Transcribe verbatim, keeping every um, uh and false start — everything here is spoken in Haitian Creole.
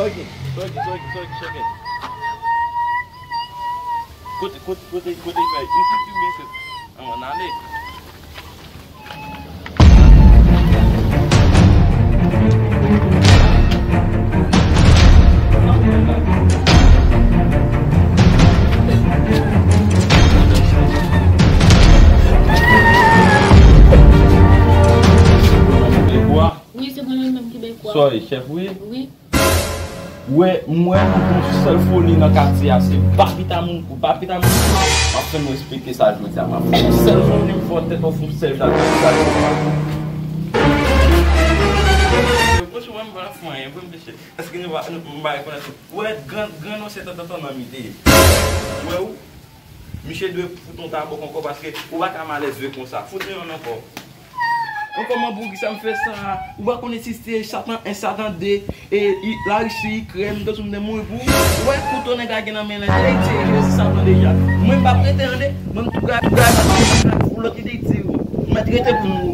Ok, ok, ok, ok, ok. Kote, kote, kote, kote fè? Isit, isit, isit. An, ann ale. Wi, se mwen menm menm ki Bekwa. Sorry, chèf, wi. Wi. Wè, m wè nou gon sèl foli nan katye a, se Papita Moun Kou, Papita Moun Kou. M ap fè nou eksplike sa jodi a, m ap fè yon sèl foli, m fè tèt ou fè yon sèl jan de sa. Franchman, m pa fè anyen, vre, mesye. Èske nou pa, nou, m pa rekonèt ou? Wè, gran, gran non se tantantan nan mi te ye. Wè ou? Misye dwe fout yon tabòk ankò paske ou pa ka malèz vre konsa. Fout yon ankò. Ankò manbouk, sa m fè sa? Ou pa konnen si se Satan en, Satan de, e, i, Larisi, Ikrèn, m te sou m te mouri pou ou. Ou wè kouto nèg la gen nan men l, te itilize Satan deja. Mwen m p ap rete an de, mwen m tou ka, tou ka, pou lòt ki te itilize. Ou mèt rete pou nou.